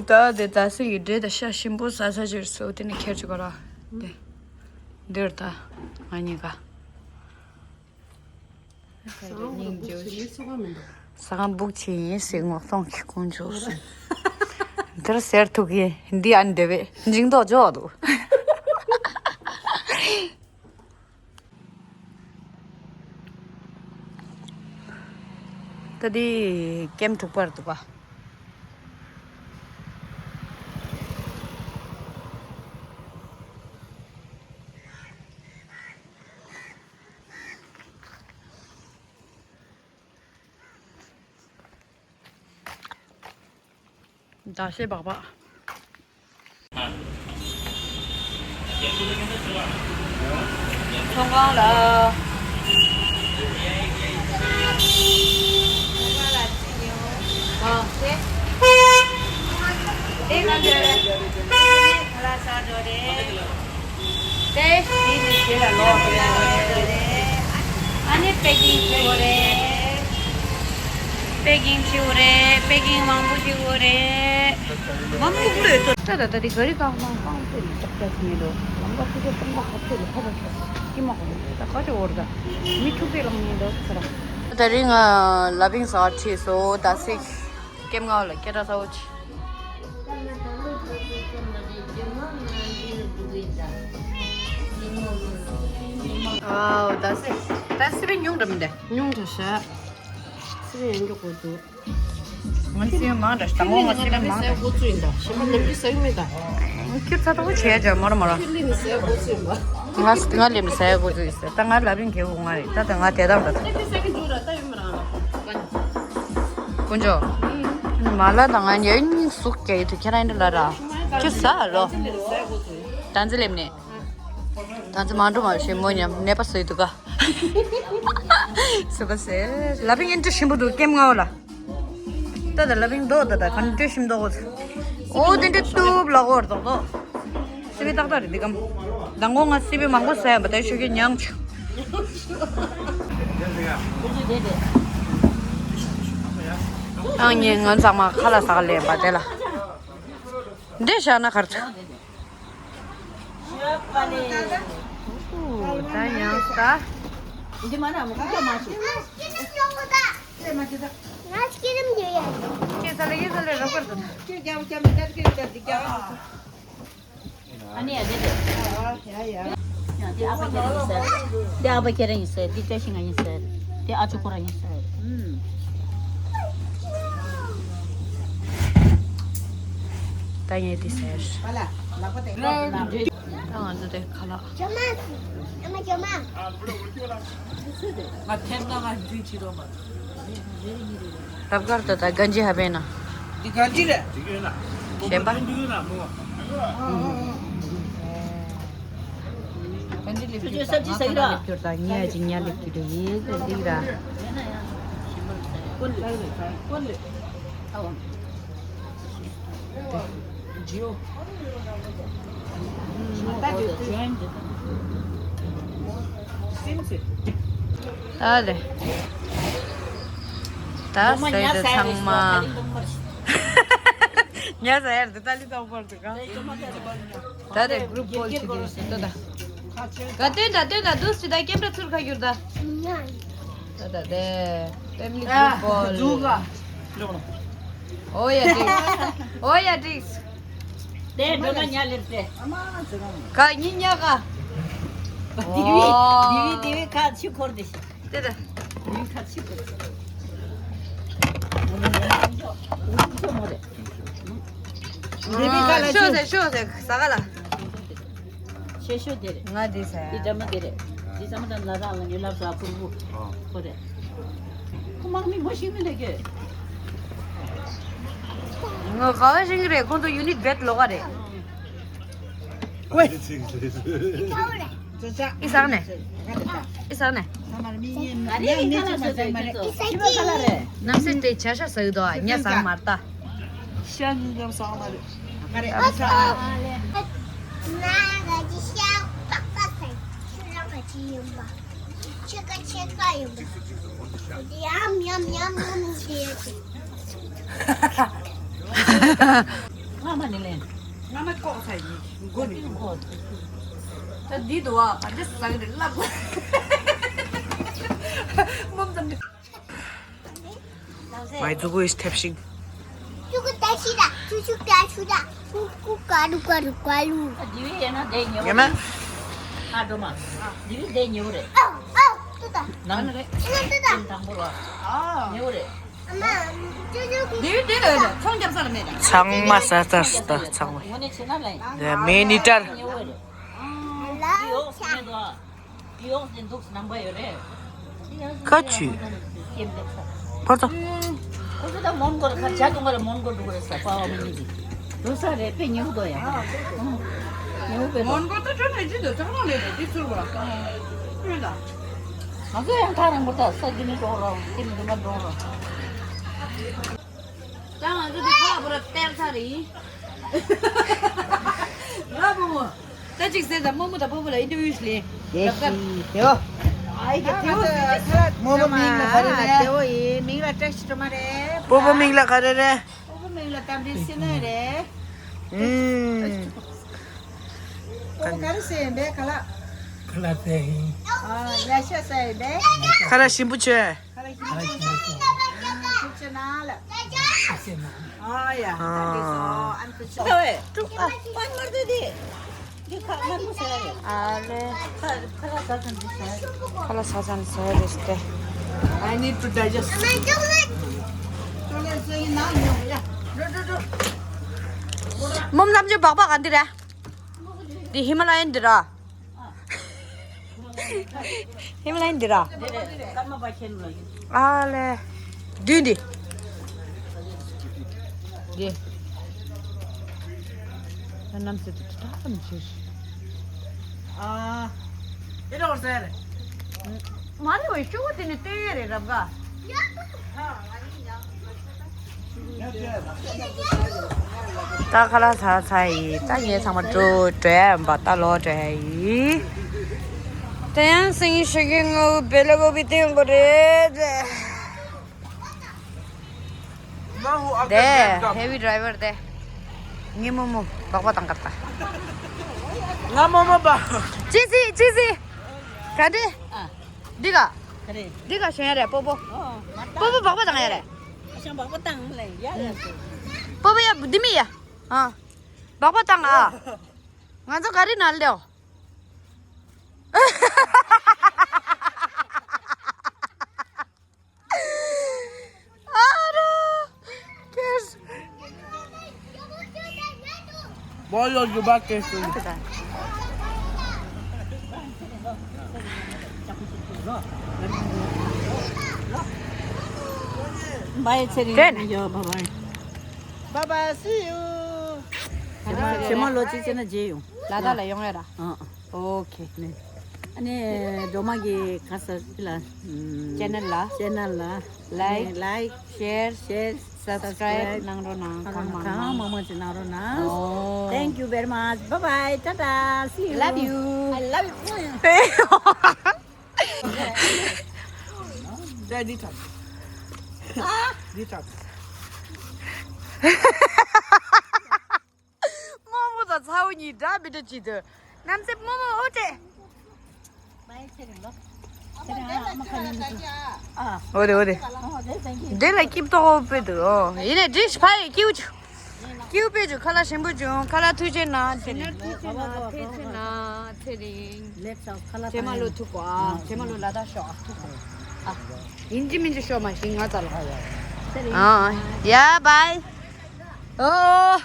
ད་དེ་ད་སེ་གི་འདྲེ་ད་ཤ་ཞིམ་པོ་ཟ་ས་ཅིག་སོ་དེ་ནི་ཁྱེར་ཅིག་གོ་ར། དེ་འདིར་ད་ང་གཉིས་ཀ། སྙིང་རྗེ་པོ་ཞིག་ས་ཁང་སྦུག་ཆེ་ཡིན་ཟེར་ངོ་གདོང་གི་ཀུན་སྤྱོད་སོང་། འདིར་ཟེར་ཐུག་གི་འདི་ཨ་འདྲ་བས་འཇིང་མདོག་འཇོག་འདུག་ད་འདི་ཀེམ་དྲུག་པར་འདུག་པ། ཟླ་ཤེས་སྦག་སྦག་ཚོང་ཁང་ལ། ཨ། དེ། དེ་ག་འདྲ་རེད། ཁ་ལག་ཟ་འགྲོ་རེད། དེ་ཞིག་ནི་དེ་ལ་ལོག་འགྲོ་རེད། ཨ་ནི་པེ་ཀིང་བྱེད་དགོས་རེད། པེ་ཀིང་བྱེད་དགོས་རེད། པེ་ཀིང་མང་པོ་བྱེད་དགོས་རེད། མ་མུག་ལོས་ཏོ། ད་ད་ད་དེ་ག་རི་གང་གང་གང་ཚེ་ལ་ཅག་ཅག་ཉེ་ལོ། ལམ་ཀ་ཁུ་ཚོ་ཕུང་པ་ཁ་ཚེ་ལ་ཁ་ཚ་ཁ་ཁྱི་མ་ཁོ་ད་ཁ་ཅོ་འོར་ད། མི་ཕྱུགས་པའི་ལམ་ཉེ་ལོ་ཚེ་ར། ད་རིང་ང་ལ་བིང་ཟ་ཁྲིད་སོ་ད་སི་ཀེམ་ང་ལ་སྐད་གྲགས་ཚ་བོ་ཆི། ཨའོ་ད་སི་ད་སི་བི་ཉུང་འགྲམ་འདེ་ཉུང་དུ་ཤ་སི་བི་ཡང་འཇོག་གོ་འདུག་ང་སེམས་མང་འདྲ་ཞིག་དང་པོ་ང་སེམས་མང་འདྲ། ཁྱོད་ཚ་ཐོག་བྱས་ཀྱང་མོར་མོར། ང་ང་ལེམ་ཟ་ཡ་འགོ་ཚུགས་ཡིན་ཟེར་ད་ང་ལབ་རིང་གེ་འུ་ང་རེད་ད་ད་ང་དེ་དང་འདྲ། དཀོན་མཆོག་མ་ལ་དང་ང་ཉལ་གཉིས་ཟུག་རྒྱག་ཡི་དུ་ཁྱེད་རང་འདྲ་ལ་ར། ཁྱོད་ཟ་རོ། ད་འཛི་ལེམ་ནས། ད་ཚེ་མ་འགྲོ་མ་ཞེ་མོ་ཉམས་ནད་པ་ཟོས་འདུག་ག་སུ་ག་སེ་ལ་བིང་ཨིན་ཏྲ་ཞིམ་པོ་འདུག་ཀེམ་ངའོ་ལ། ད་ད་ལ་བིང་མདོག་ད་ད་ག་འདྲ་ཞིམ་མདོག་གོ། ཨོ་དེ་འདྲ་ཏུབ་ལ་གོར་དོག་དོག་སི་པི་ཏག་ཏག་རེད་འདི་གམ། ད་ངོ་ང་སི་པི་མང་པོ་ཟ་ཡ་མ་ད་ཤོད་ཀྱི་ཉང་ཆུ། ཨང་ཉེ་ང་ཚང་མ་ཁ་ལ་ཟག་ལེན་པ་དེ་ལ། འདི་བཞག་ན་གར་ཚུ། ད་ཡང་ས། ཁྱེད་ས་ལ་ཡིན་ས་ལ་རོགས་པར་དང་། ཨ་ནི་ཡ་འདི་འདི། འདི་ཨ་ཕ་ཁྱེད་རང་ཡིན་ཟེར། འདི་ཨ་ཕ་ཁྱེད་རང་ཡིན་ཟེར། འདི་ཨ་ཕ་ཁྱེད་རང་ཡིན་ཟེར། འདི་ཨ་ཅོ་ཁོ་རང་ཡིན་ཟེར། ད་ངས་འདི་ཟེར། ད་ང་ཚོ་དེ་ཁ་ལག་ང་ཐེབས་ན་ང་འདི་བྱེད་རོགས་མ། རབ་དཀར་དུ་དང་གན་ཇི་ཧ་པེ་ན། འདི་གན་ཇི་རེད། གཞན་པ། གན་ཇི་ལེབ་ཁྱུར་དང་ངས་ཅི་ཉ་ལེབ་ཁྱུར་དུ་ཡིན་ཟེར་འདི་ར། ཀོ་ལེ་ཀོ་ལེ། ཨ་ཝང་། ཇིའོ། ད་ལེ། ད་ཟེར་དེ་ཚང་མ། ཉ་ཟེར་དེ་ད་ལི་ཏོག་པར་དུ་ག་ད་དེ་གུ་རུབ་ཀོལ་ཞིག་དུ་ཞིག་ད་ད། ག་སྟོན་ད་སྟོན་ད་དུ་སི་ད་ཀེམ་ར་ཚུར་ཁ་གྱུར་ད། ད་ད་དེ། ཕེ་མི་ལི་གུ་རུབ་ཀོལ། འཛུགས་ག་ཨོ་ཡ་ཏིགས། ཨོ་ཡ་ཏིགས། དེ་འགྲོ་ན་ཉ་ལེབ་སྟེ། ག་ཉི་ཉ་ག་དེ་བི་དེ་བི་དེ་བི་ཁ་ཆུ་འཁོར་དེ་ཤི། དེ་ད། དེ་བི་ཁ་ཆུ་འཁོར། འུ་ཚོ་མོ་རེད། དེ་བི་ཁ་ལ་ཆུ། ཤོག་ཟེར་ཤོག་ཟེར་ཟ་ག་ལ། ཆེ་ཤོས་དེ་རེད། ང་དེ་ཟེར། འདི་འདྲ་མ་དེ་རེད། འདི་ཚང་མ་དང་ལ་དྭགས་ལ་ཉེ་ལབ་ས་ཕུར་བུ། ཨོ། ཁོ་རེད། ཁོ་དམག་མི་མོ་ཤིང་མི་འདུག་གི་ང་ག་བ་ཤིང་རེད་ཁོང་ཚོ་ཡུ་ནིཊ་བེད་ལོག་ག་རེད། ཝེ། ཨི་ཟག་ནས། ཨི་ཟག་ནས། ཨི་ཟག་ནས། ནམ་སེ་དེ་བྱ་ཤ་ཟ་གི་འདུག་ཨ་ཉ་ཟག་མར་ལྟ། ཤ་ཉིན་གམ་ཟག་མ་རེད། ང་རེ་ཨ་ཚ། ང་ག་ཅི་ཤ་པག་པག་ཟ། ཁྱོད་རང་ག་ཅི་ཡིན་པ། ཁྱེད་ཀ་ཁྱེད་ཀ་ཡིན་པ། ཡམ་ཡམ་ཡམ་ཡམ་ཟེར། ང་མ་ནི་ལེན། ང་མ་ལྐོག་ཚ་ཡིན། མགོ་ནི་ལྐོག་ད་འདི་འདུག་ཨ། ག་འདྲ་ཟ་གི་རེད་ལབ། མོམ་ཙམ་འདི། མའི་ཛུ་གུ་ཨིས་ཐེབ་ཤིང་། ཅུ་གུ་ཏ་ཤི་ར། ཅུ་ཅུ་ཀ་ཤུ་ར། ཀུ་ཀུ་ཀ་རུ་ཀ་རུ་ཀ་རུ། ཨ་དེ་བས་ཡིན་ན་དེ་ཉེ་བོ་ཉེ་མ། རེད། ཨ་འགྲོ་མ། དེ་བས་དེ་ཉེ་བོ་རེད། ཨ་ཨ་ཏུ་ཏ། ནང་རེད། ཨ་ཏུ་ཏ། དང་པོ་ར། ཨ་ཉེ་བོ་རེད། ཨ་མ། ཅུ་ཅུ་ཀུ། དེ་བས་དེ་རེད་རེད། ཚོང་རྒྱབ་ས་ལ་མེད་ད། ཚང་མ་ས་ཏར་ས་ཏར་ཚང་མ། ངོ་ནས་བྱས་ན་ལ་ཡིན། དེ་མེ་ནི་ཏར། ཉེ་བོ་རེད། ཨ་ལ་ཡོག་ཉེ་བོ། ཡོག་དེ་འདུག་ནང་པ་ཡོད་རེད། ཁ་ཆུ། ཕར་ཚ། ཁོ་ཚོ་ད་མོན་གྷོ་ལ་ཁར་ཇ་འཐུང་ག་ལ་མོན་གྷོ་འགྲོ་གི་རེད་ཟེར། པ་བ་མི་གཉིས་ཀྱིས་འགྲོ་ས་རེད། དཔེ་ཉེ་པོ་འདུག་ཡ། ཉེ་པོ་དཔེ་འདུག་མོན་གྷོ་ད་ཁྲོ་ནས་ཅི་འདུག་ཐག་རང་ལས་རེད། འདི་ཚུར་བ་ཡོད་ད། ང་ཚོ་ཡང་ཐག་རིང་པོ་ད། ས་འདི་ནས་འགྲོ་རོགས། འདི་ནས་འདི་མ་འགྲོ་རོགས། ད་ང་ཚོ་འདི་ཁ་ལ་པོ་ར་སྟེར་ཚར་ཡིན། ལ་བུ་མོ། ད་ཅིག་ཟེར་ད། རྨོ་མོ་དང་སྤོ་བོ་ལ་ཨིན་ཊར་བིའུ་ཞིག་ལེན། དེ་ཞིག་དེའོ། ཨ་ཡི་གེ་དེའོ་ཟེར་ཅི། རྨོ་མོ་མིང་ལ་ག་རེ་རེད། དེའོ་ཡི་མིང་ལ་བཀྲ་ཤིས་སྒྲོལ་མ་རེད། སྤོ་བོ་མིང་ལ་ག་རེ་རེད། སྤོ་བོ་མིང་ལ་རྟ་མགྲིན་བསོད་ནམས་རེད། ཨུམ། སྤོ་བོ་ག་རེ་ཟེར་ཡིན་པས་ཁ་ལག་ཁ་ལག་ཟེར་ཡིན། ཨ་ཡ་ཤ་ཟེར་ཡིན་པས། ཁ་ལག་ཞིམ་པོ་བྱོས། ཁ་ལག་ཞིམ་པོ་བྱོས། ཁ་ལག་ཞིམ་པོ་བྱོས། ཨ་ཡ། ཨ། ཨ་ལེ། ཁ་ལག་ཟ་ཚང་ཟ་རེད་དེ། I need to digest. མོམ་ལམ་ཅོ་སྦག་སྦག་ག་འདི་རེད། འདི་ཧི་མ་ལ་ཡན་འདི་ར། ཧི་མ་ལ་ཡན་འདི་ར། ཨ་ལེ། བདུན་འདི། འདི། ད་རྣམ་སྲས་དེ་ད་ལྟ་མི་ཤེས། ཨ། དེ་རོགས་ཟེར། མ་རེད་བས། ཤོག་བུ་དེ་ནི་སྟོན་ཡས་རེད་རབ་ག་ད་ཁ་ལག་ཟ་ཚར་ཡིན། ད་ངས་ཚང་མ་འགྲོ་འགྲོ་ཡ་ཡིན་པ། ད་ལོག་འགྲོ་ཡ་ཡིན། ད་ཡང་སེང་ཤེས་ཀྱི་ངའུ་བེ་ལ་གོ་བི་ཏེང་གོ་རེད། དེ་ཧེ་བི་ཌ་རའི་ཝར་དེ། ངའི་རྨོ་མོ་སྦག་སྦག་བཏང་གར་ད། ང་རྨོ་མོ་པ། ཅི་སི་ཅི་སི། ག་འདི། ཨ། འདི་ག་ག་རེ། འདི་ག་ཞོན་ཡ་རེད་སྤོ་བོ། ཨོ། མ་ལྟ། སྤོ་བོ་སྦག་སྦག་བཏང་ཡ་རེད། ཨ་ཞང་སྦག་སྦག་བཏང་ལེ་ཡ་ཡ། སྤོ་བོ་ཡ་འདི་མི་ཡ། ཨ། སྦག་སྦག་བཏང་ཨ། ང་ཚོ་ག་རེ་ན་ལེའོ། ཨ་རོ། ཁེར། བོ་ཡོ་ཡོ་བ་ཀེ་སུ། Bye ཆེ་རིང་ཡོ། Bye bye. Bye bye, see you. ཞེ་མ་ལོ་གཅིག་བྱས་ན་མཇལ་ཡོང་། ལ་དྭགས་ལ་ཡོང་ཡ་ར། ཨ། ཨོ་ཁེ། ནས། ཨ་ནི་སྒྲོལ་མ་གི་ཁ་ས་ལ། ཨམ། ཅེ་ནལ་ལ། ཅེ་ནལ་ལ། ལའིཀ། ལའིཀ། ཤེར། ཤེར། སབ་སི་ཀ་རའིབ། སབ་སི་ཀ་རའིབ་གནང་རོགས་གནང་། གང་མང་གང་མང་མང་ཅིག་གནང་རོགས་གནང་། ཨོ། Thank you very much. Bye bye. ཊ་ཊ། See you. Love you. I love you. Daddy talk. Daddy talk. རྨོ་མོ་དང་ཚ་བོ་གཉིས་འདྲ་མི་འདྲ་བྱེད་དུས། རྣམ་སྲས་རྨོ་མོ་ཨོ་ཏྲེ། ཨོ་རེ་ཨོ་རེ། འདི་ལ་སྐྱིབ་ཏོག་དཔེ་འདུག་ཨོ། ཡིན་ནས་འདྲིས་ཕ་ཡི་སྐྱིབ་ཆུ། སྐྱིབ་དཔེ་ཆུ། ཁ་ལག་ཞིམ་པོ་བྱུང་། ཁ་ལག་ཐུགས་རྗེ་གནང་། ཚེ་རིང་། ཐུགས་རྗེ་གནང་། ཚེ་རིང་། རྗེས་མ་ལོ་ཐུག་གོ་ཨ། རྗེས་མ་ལོ་ལ་དྭགས་ཤོག་ཨ། ཐུག་གོ་ཨ། ཡིན་གཅིག་མིན་གཅིག་ཤོག་མ་ཤིང་ང་ཙ་ལ། ཨ། ཡ་བའི། ཨོ།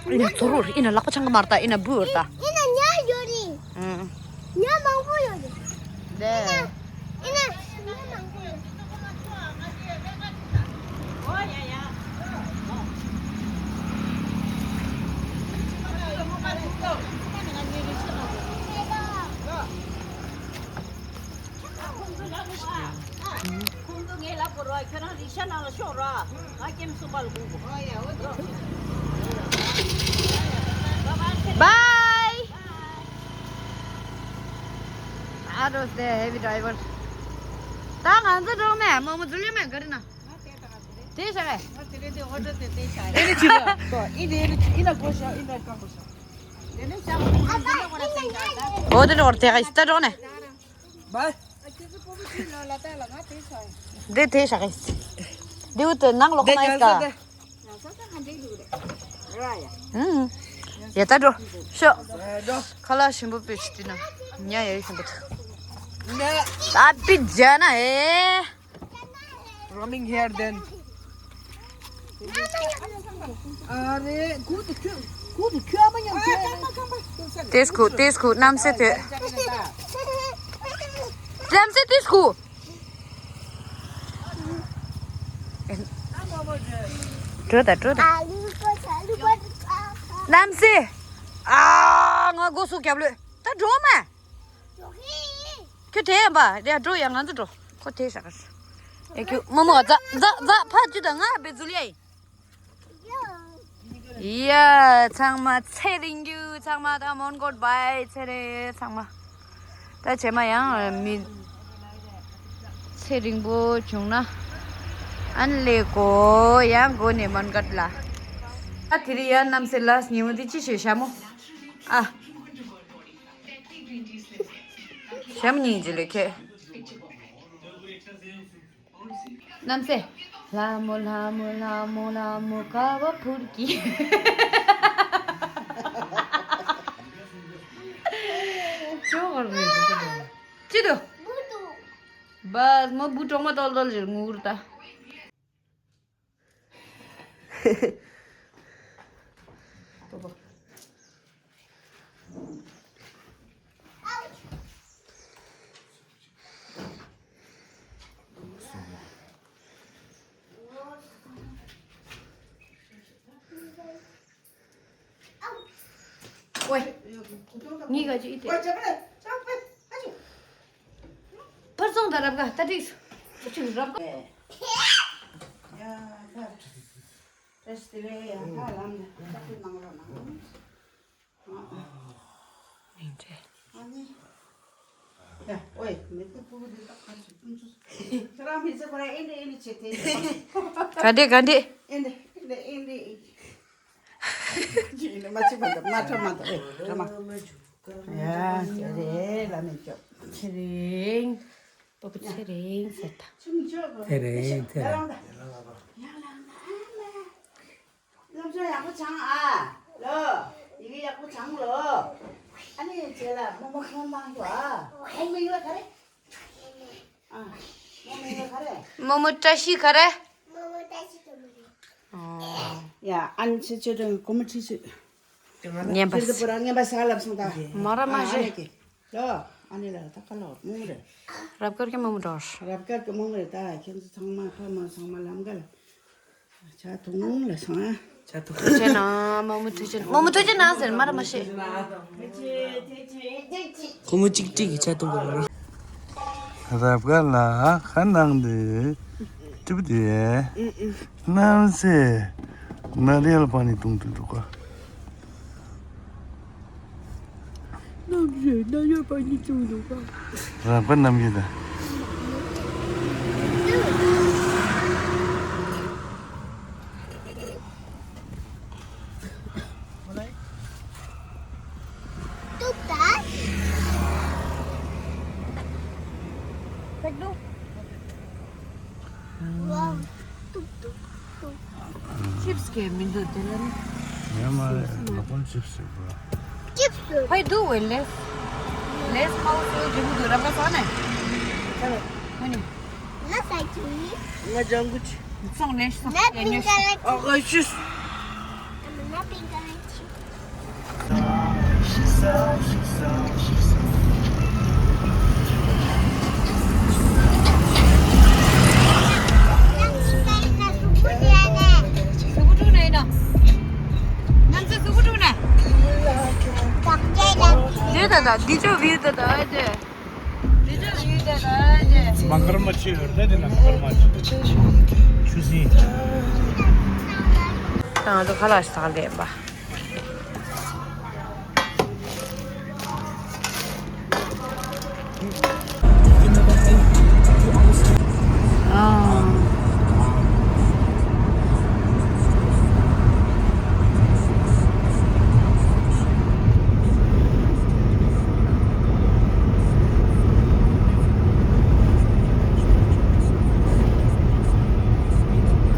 ཨི་ན་ཚོ་རུ་ཨི་ན་ལག་པ་འཆང་གི་མ་རེད་ད། ཨི་ན་འབུ་རེད་ད། ཨི་ན་ཉ་ཡོད་རེད། ཨང་། ཉ་མང་པོ་ཡོད་རེད། ཨི་ན་ཨི་ན་ཉ་མང་པོ་ཡོད་རེད། ཁོང་ཚོ་ངའི་ལབ་དགོས་རོགས། ཁྱོད་རང་རིག་ཤ་ནང་ལ་ཤོག་རོགས། ང་ཀེམ་གསུམ་པ་ལ་སྒུག་དགོས། Bye. That was the heavy driver. ད་ང་ཚོ་འགྲོ་མེད། རྨོ་མོ་འཛུལ་ཡོད་མེད་ག་རེ་ན། དེ་བྱ་བས། དེ་ནི་ཅི་རེད། ཨོ་དེ་འགྲོ་དེ་ག་ད་འགྲོ་ནས། འདི་དེ་བྱ་གི། འདི་འུ་དེ་ནང་ལོག་མ་ཡིན་ཀ། ཨང་། ཡ་ད་འགྲོ། ཤོག་ཁ་ལག་ཞིམ་པོ་དཔེ་ཞིག་བསྟན་ན། ཉ་ཡ་ཡི་ཞིམ་པོ་ཐུག་ད་པི་ཇ་ན་ཨེ། Running here then. ཨ་རེ། ཏེས་ཁུ་ཏེས་ཁུ་རྣམ་སྲས་ཏེ། རྣམ་སྲས་ཏེས་ཁུ། ཨ། འགྲོ་ད་འགྲོ་ད། རྣམ་སྲས། ཨ། ང་སྒོ་སུ་རྒྱབ་ལོས་ད་འགྲོ་མ། ཁྱོད་དེ་ཡང་པ་དེ་ཡང་འགྲོ་ཡང་ང་ཚོ་འགྲོ། ཁོ་དེ་ཤག་ཨེ་ཁྱོད་མོ་མོ་ཛ་ཛ་ཛ་ཕ་ཅུ་དང་ང་བེ་ཛུ་ལི་ཡ་ཡིན། ཡ། ཚང་མ་ཚེ་རིང་རྒྱུ་ཚང་མ་ད་མོན་གྷོ་བྷའི་ཚེ་རིང་ཚང་མ། ད་བྱེ་མ་ཡང་མི་ཚེ་རིང་པོ་བྱུང་ན་ཨན་ལེ་གོ་ཡང་གོ་ནས་མོན་གྷོ་ལ། ད་དེ་རིང་ཡང་རྣམ་སྲས་ལ་ཉིན་མོ་འདི་ཅི་བྱེད་ཤ་མོ། ཨ། ཤ་མོ་སྙིང་རྗེ་ལེ་ཁྱེད། རྣམ་སྲས། ལྷ་མོ་ལྷ་མོ་ལྷ་མོ་ལྷ་མོ་ཀ་བ་ཕུར་གྱི། ཅོག་རེད་འདུག་ཅི་འདུག་བུ་འདུག་བས་མོ་བུ་གྲོག་མ་ཏོལ་ཏོལ་ཞིག་ངུ་གུར་ད། ཝེ། ངའི་ག་ཅི་ཨི་ཏེ། ཕར་སོང་ད་རབ་ག་ད་ཏིག་སུ། ཅིག་རབ་ག་ཡ་ད། བཀྲ་ཤིས་བདེ་ལེགས། ཡ་ད་ལམ་ནས་ད་ཁུ་ནང་ལོག་ནང་། ཨ་ཨ། མིང་ཚེ། ཨ་ནི། ཡ་ཨོའི་མི་ཚེ་ཕྲུ་གུ་འདི་དག་ཁ་ཆུ་ཀུན་ཆུ། ཁྱེད་རང་མི་ཚེ་ཁོ་རང་ཨེ་འདྲ་ཨེ་འདྲ་བྱེད་དེ། ག་འདྲས་ག་འདྲས། ཨེ་འདྲ་ཨེ་འདྲ་ཨེ་འདྲ། ཅི་ཡིན་ན་མ་ཅི་མ་འདུག་མ་ཁྲ་མ་འདུག་ཨེ་ཁྲ་མ། ཡ་ཚེ་རིང་ལ་མི་སྐྱོབ། ཚེ་རིང་། པ་པུ་ཚེ་རིང་ཟེར་ད། ཚེ་རིང་ཚེ་རིང་། སློབ་སྦྱོང་ཡག་པོ་སྦྱང་ཨ། ལོ། ཡི་གེ་ཡག་པོ་སྦྱང་ལོ། ཨ་ནི་རྗེས་ལ་རྨོ་མོ་ཁོང་མང་པོ་ཨ། ཁོང་མིང་ལ་ག་རེ། ཨ། རྨོ་མིང་ལ་ག་རེ། རྨོ་མོ་བཀྲ་ཤིས་ག་རེ། རྨོ་མོ་བཀྲ་ཤིས་དོན་མ་རེད། ཨོ། ཡ་ཨ་ནི་ཆེ་ཆེ་དོན་གོ་མོ་ཁྲི་ཆུ། ངན་པ་ཁྱེད་ཚོ་བུ་ར་ངན་པ་ཟ་ལབ་སོང་ད། མ་ར་མ་ཨ་ཨ་ཤེས། ནི་ཀྱི། ལོ། ཨ་ནི་ལ་ད་ཁ་ལོ་རྨོ་མོ་རེད། རབ་དཀར་གྱི་རྨོ་མོ་འགྲོ། རབ་དཀར་གྱི་རྨོ་མོ་རེད་ད། ཁྱེད་ཚོ་ཚང་མ་ཕ་མ་ཚང་མ་ལམ་ཀ་ལ། ཇ་འཐུང་ལ་སོང་ཨ། ཇ་འཐུང་། ཐུགས་རྗེ་གནང་། རྨོ་མོ་ཐུགས་རྗེ་གནང་། རྨོ་མོ་ཐུགས་རྗེ་གནང་ཟེར་མ་ར་མ་ཤེས། ཁོ་མོ་གཅིག་གཅིག་གིས་ཇ་འཐུང་གི་མ་ར། རབ་དཀར་ལ་ཁ་ནང་དུ་ཀྲིབ་དེ་རྣམ་སྲས་ན་རེལ་པ་ནི་འཐུང་དུ་འདུག་ག་རྣམ་ཤེས་རྣམ་ཤེས་པ་གཉིས་བྱུང་འདུག་པ། རང་པ་རྣམ་ཤེས་དང་། ཏུག་ཏ། ཝའོ། ཏུག་ཏུག་ཏུག་ཅིབས་གས་མི་འདུག་དེ་ལ་ནི། ཡ་མ་རེད། ང་ཀུན་ཅིབས་ཟེར་བ། ཅིབས། ཧོའི་འདུག་ཝེ་ལེས། ལེས་ཧའོ་སུ་ཇི་མི་འདུག་ར་མ་སོང་ནས། ཧ་ལེ། ཧུ་ནི། ང་ས་ཅི། ང་ལྗང་གུ་ཅི། སོང་ལེས་སོང་། ང་པིང་ཀ་ལ་ཅི། ཨ་ང་ཤུས། ང་པིང་ཀ་ལ་ཅི། མགར་མ་ཆེ་ཡོད་དེ་དེ་ན་མགར་མ་ཆེ། ཆུ་སྲིན། ད་ང་ཚོ་ཁ་ལག་ཞིག་ཟ་ལེན་པ།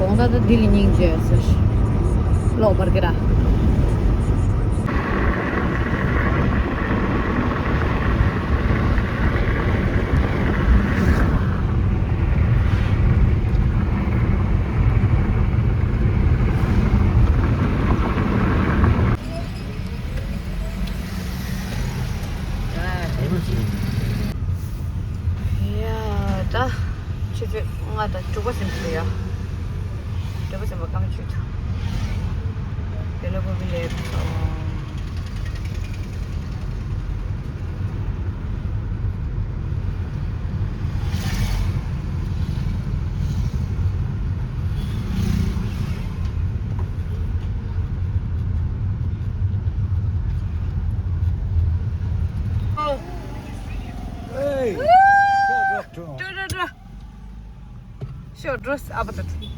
དགོང་དག་ད་འདི་ལ་སྙིང་རྗེ་ཟེར། ལོག་པར་ཀི་ར། ཡ་ད། ཆུ་ཚོད་ལྔ་དང་དྲུག་པ་ཟིན་འདུག་ཡ། འདྲ་པོ་ཟེར་བ་གང་ཆུ་ཐུ། དེ་ལ་བོ་བི་ལེབ། Hey! འགྲོ་འགྲོ་འགྲོ། ཤོ་འགྲོ་ཨ་པ་ཏ།